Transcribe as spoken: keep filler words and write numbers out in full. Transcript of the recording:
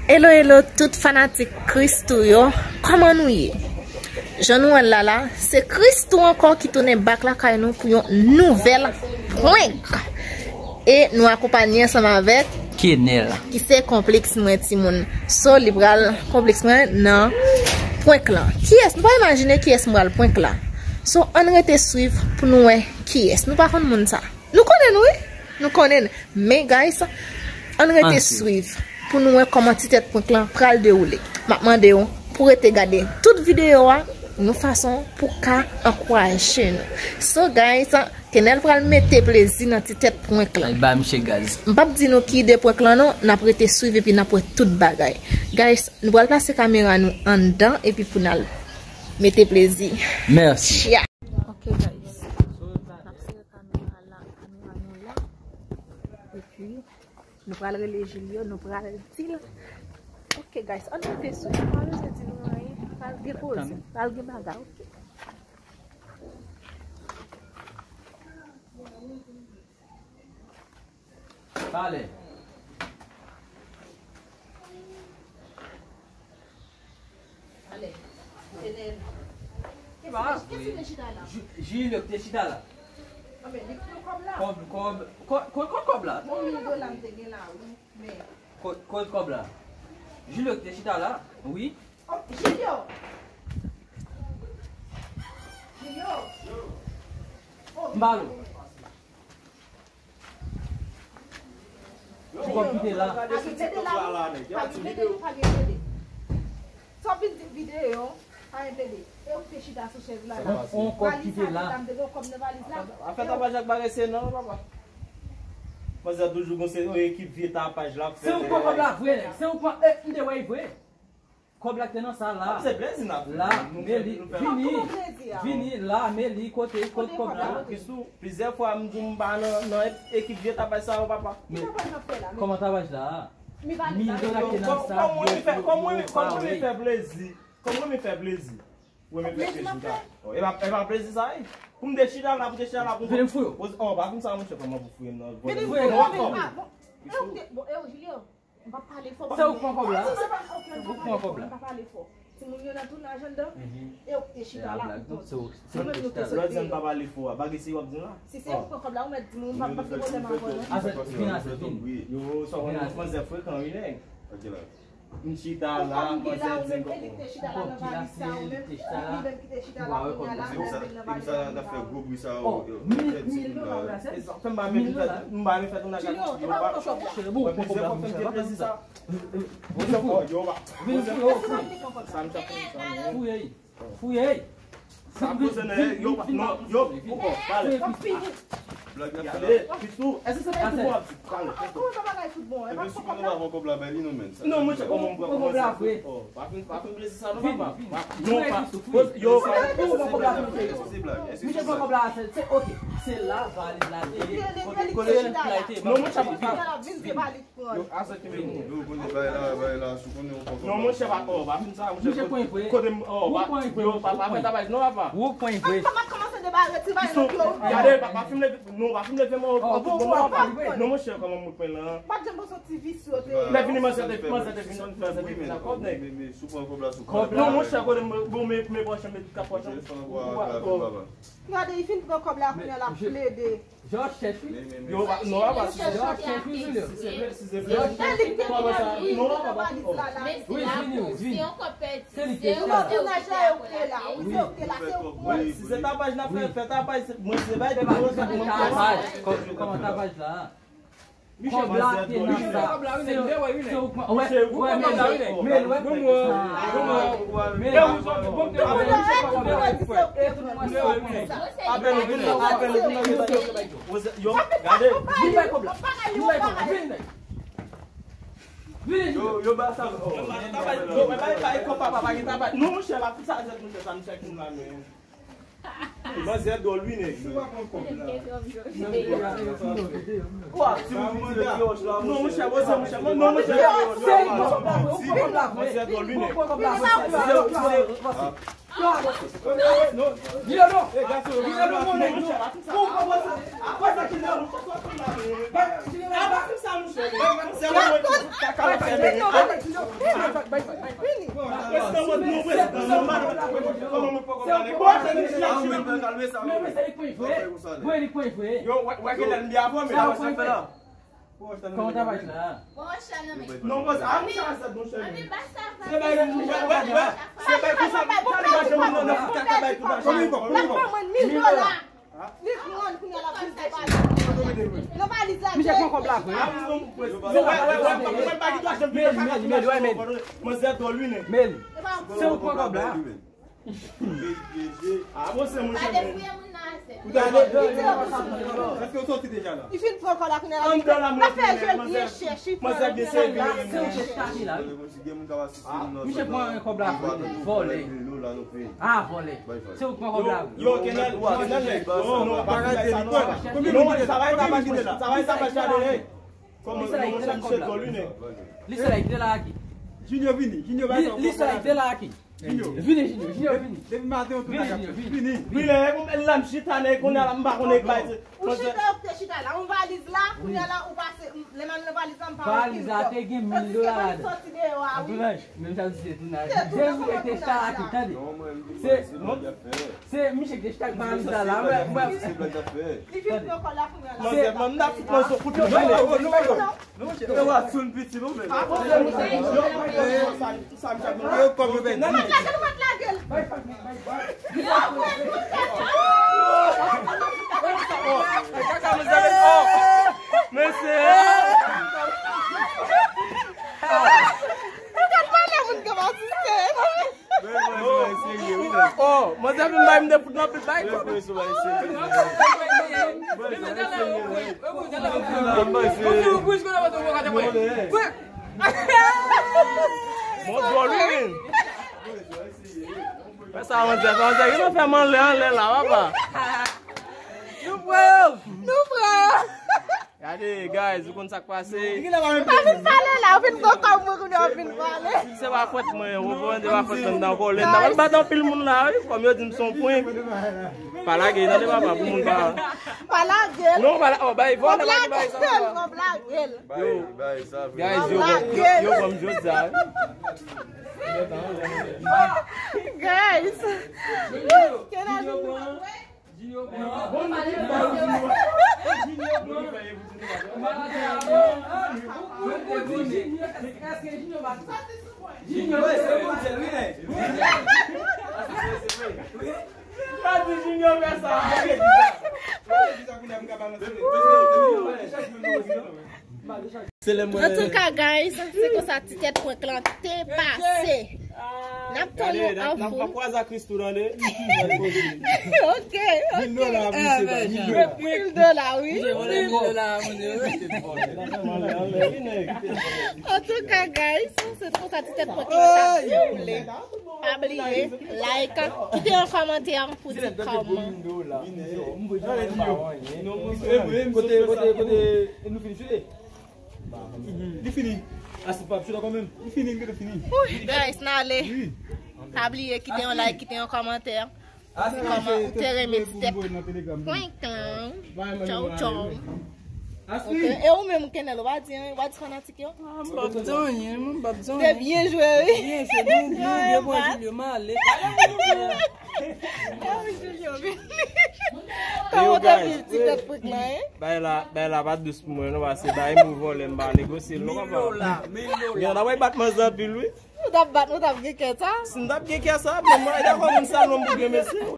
Hello, hello, tout fanatik Christoo yo, kòman nou ye? Jan nou wè l la la, se Christoo ankò ki tounen back lakay nou pou yon nouvèl prank. E nou akonpanye ansanm avèk Kenel, ki se konpliks mwen, timoun. So, li pral konpliks mwen nan prank lan. Kiyès, nou pa imajine kiyès m pral prank la. So, ann rete swiv pou nou wè kiyès. Nou pa konn moun sa. Nou konnen l, wi. Nou konnen l. Men, guys, ann rete swiv pou nou wè kòman ti tèt prank lan pral dewoule. M ap mande w pou rete gade tout videyo a yon fason pou ka ankouraje nou. So, guys, Kenel pral mete plezi nan ti tèt prank lan. Al ba misye gaz. M p ap di nou ki ide prank lan non, n ap rete swiv epi n ap wè tout bagay. Guys, nou pral plase kamera nou anndan epi pou n al mete plezi. Mèsi. Ok, guys. N ap sere kamera la, kamera nou la. Epi, nou pral rele Julio, nou pral di l. Ok, guys, ann rete sou. Nou pa bezwen di nou anyen. Pral gen koze, pral gen bagay, ok. Pale. Ale. Kenel. Kèt ou te chita la? Ju-, Julio ki te chita la. Anben, li pran kòb la. Kòb, kòb, kò-, kò-, kò-, kòb la. Yon mil dola m te gen la, wi. Men. Kò-, kòb, kòb la. Julio ki te chita la, wi. Oh, Julio. Julio. M ba l ou. Ti kòb ki te la. Pa gen plede la, non. Pa gen plede, pa gen plede. Sa w vin di videyo, pa gen plede. E ou te chita sou chèz la, la. On kòb ki te la. M te gen kòb nan valiz la. Afè tapaj ak bagay se non, papa. Manzè toujou gon se yon ekip vye tapaj la. Se ou pran kòb la vre, nèg. Se ou pran, eh, m te wè l vre. Kòb la k te nan sa la. Se plezi n ap fè. La, men li, vini, vini, la, men li, kote, kote kòb la. Plizyè fwa m di w m pa nan, nan ekip vye tapaj sa yo, papa. Men kòman tapaj la? Mil dola k te nan sa. Kòm mwen fè, kòm mwen, kòm mwen fè plezi. Kòm mwen fè plezi. Mwen fè plezi m ta. E pa, e pa plezi sa, wi. Pou m te chita la, pou te chita la, pou m. Vini m fouye w. Oh, pa vin sa, monchè, kòman pou fouye m nan. Vini m fouye w. Ah, bon. E ou te, bon, e ou, Julio? M pa pale fò. Se ou k pran kòb la. Ou pran kòb la. M pa pale fò. Timoun yo nan tounaj anndan. E ou te chita la pou tande. Ou menm nou te sot dèyè. Lè w di m pa pale fò a, bagay se w ap di m la. Si se ou k pran kòb la, ou mèt di m, ou m pa, m pa gen pwoblèm avè w non. Azèt, vin Azèt, vin. Yo, sa w konn manzè frekan, wi, nèg. M chita la, manzè di m kòman. Ou te chita la nan valiz sa, ou menm, ou menm ki te chita la kounye a la, ou menm vin nan valiz sa. Sa n ap fè gwo bri sa yo. Mil dola, brasè. Fè m pa menm fè, m pa menm fè tonaj ak yo pa. Mwen plizyè fwa fè m te plezi sa. Yo pa. Sa m t ap fè sa. Fouye. Fouye. Sa koze nan yo pa. Non, yo poko pale. Blag nan fè la. Pitou, èske se pa tout bon ap di? Pale. Kòman sa bagay tout bon? Epi si nou pa pran kòb la bay li non, men. Non, monchè, kòman m pran kòb la vre? Pa fin, pa fin plezi sa non, papa. Non, pa. Yo, se blag. Misye pran kòb la, se, se, ok. Se la valiz la te ye. Kote, kote, non, monchè, pa. Yo, asa ki men yo konnen bay la, bay la, sou konnen yon kòb. Non, monchè, pa, oh, pa fin sa, monchè. Kote m, oh, pa, yo, pa, pa fè tapaj non, papa. Ou pran vre. Kòman kòmanse debare ti bay yo. Gade, pa, pa fin leve, non, pa fin leve, oh, bon, bon, papa. Non, monchè, kòman mwen pran la? Pa janm soti visye te. Lè vini, manzè te, manzè te vin, manzè te vin la kòb, nèg. Men, men, sou pran kòb la, sou pran. Non, monchè, kote m, bon, men, men, pòch, men, ka pòch. Gade, li fin pran kòb la, kounye a l ap plede. Jòj chèch wi. Yo, non, papa, si se, si se vre, si se vre. Kòman sa? Non, papa. Wi, vini, vini. Se li ki te la. Wi. Si se tapaj n ap fè, fè tapaj, mwen se bay. Fè tapaj, kòman tapaj la? Kòb la te nan sa. Se ou pran, wè, wè, men, men, men, wè, men, apèl ou vin la, apèl ou vin la. Yo, gade. Vin bay kòb la. Vin bay kòb la. Vin. Yo, yo ba sa. Yo, bay, bay kòb papa, pa gen tabak. Non, monchè, pa sa, monchè, sa, monchè, ki la, men. Manzè dòl wi, nèg. Si w pa pran kòb la. Kwa? Si w vin tire piyòch la, non, monchè, poze, monchè. Non, monchè. Manzè dòl wi, nèg. Yo, wè, wè ke lè m di avan, men sa w fè la. Kòman travay la? Non, bòs, a, mwen sa sa, monchè. Se bay, wè, wè, wè. Se bay pou sa, tande ba jwenn nan, nan fouta ka bay tout lajan. Konbyen kòb? Konbyen kòb? Mil dola. Li pran, kounye a l ap vin se valiz. Nan valiz la. Misye pran kòb la vre. Wè, wè, wè, mwen pa gen dwa janm vin nan kaka. Mel, mel, mel, mel. Manzè dwòl wi, nèg. Mel, se ou pran kòb la. Ah, bon, se mwen ki. Ou ta ale. Èske ou soti deja la? Li fin pran kòb la kounye a la. Anndan la, mwen fè jèl byen chèch. Li pran kòb la. Se ou ki chita ki la. Misye pran kòb la vòlè. Ah, vòlè. Se ou ki pran kòb la. Yo, Kenel, Kenel, non, non, pa fè sa non. Non, sa va, sa va, sa va, sa va, sa va. Kòman misye dwòl wi, nèg. Li se la, li te la aki. Junior vini, Junior va. Li se la, li te la aki. Vini, Junior, Junior, vini. Depi maten, ou tou la vini. Vini, e pou mwen la m chita, nèg, kounye a la, m pa konnen bay. Ou chita, ou te chita la, yon valiz la, kounye a la, ou pase, lè m al nan valiz la, m pa wè anpil kòb. Valiz la te gen mil dola ladan. Soti deyò a, wi. Menm jan se tounaj. Jezi te chita la ki, tande. Se, se misye ki te chita ak valiz la, la, mwen, mwen. Li vin pran kòb la kounye a la. Manzè, mwen, m ta fout mwen sou kout. Non, non, non, non. E wa, sou n piti nou, men. Yo, kòm yo pèdi. Yo, yo, yo, yo. Kaka, mezanmi, oh. Mesye. Ou ka pale moun k ap asiste. Oh, manzè vin bay m de fout nan pil bay kòb. Bon, bon, wi, men. Fè sa, manzè, fè manzè, ki nou fè m anlè, anlè la, papa. Nou pran yo. Nou pran. Gade, guys, ou konn sa k pase. Ou pa vin pale la, ou vin pran kòb mwen, kounye a ou vin pale. Se pa fòt mwen, ou konprann, se pa fòt mwen nan vòlè. N ap bat anpil moun la, wi, kòm yo di m se yon prank. Pa lage, tande papa, pou moun pa. Pa lage. Non, pa la, oh, bay vòlè, pa di bay sa. Yon blagèl, yon blagèl. Yo, guys, yo ban m, yo, yo ban m jodi a, wi. Guys. Kenel. Antouka, guys, se konsa ti tèt prank lan te pase. N ap tann nou avou. N ap kwaze ak Christoo tande. Ok, ok. Mil dola, misye, mil dola. Mil dola, wi. Antouka, guys, se konsa ti tèt prank lan te dewoule. Pa bliye, like, kite yon kòmantè pou di kòman. Kote, kote, kote, nou fini chite? Li fini. Asid pa ap chita kanmenm. Li fini, li fini. Guys, n ale. Pa bliye kite yon like, kite yon kòmantè. Kòman ou te renmen ti tèt prank lan? Tchaw, tchaw. Ok. E ou menm, Kenel, ou pa di anyen, ou pa di fanatik yo? Ah, m p ap di anyen, m p ap di anyen. Te byen jwe, wi. Byen jwe, nou, nou, nou, nou, nou, nou, nou, nou. Kòman ou te viv ti tèt prank lan, hein? Bay la, bay la pa dous pou mwen, non, paske bay mwen vòlè, m pa negosye l, non, papa. Yo, n ap bat manzè anpil, wi. Ou t ap bat, ou t ap gen kè sa? Si m t ap gen kè sa, men mwen, e dakò, moun salon m pou gen mesye.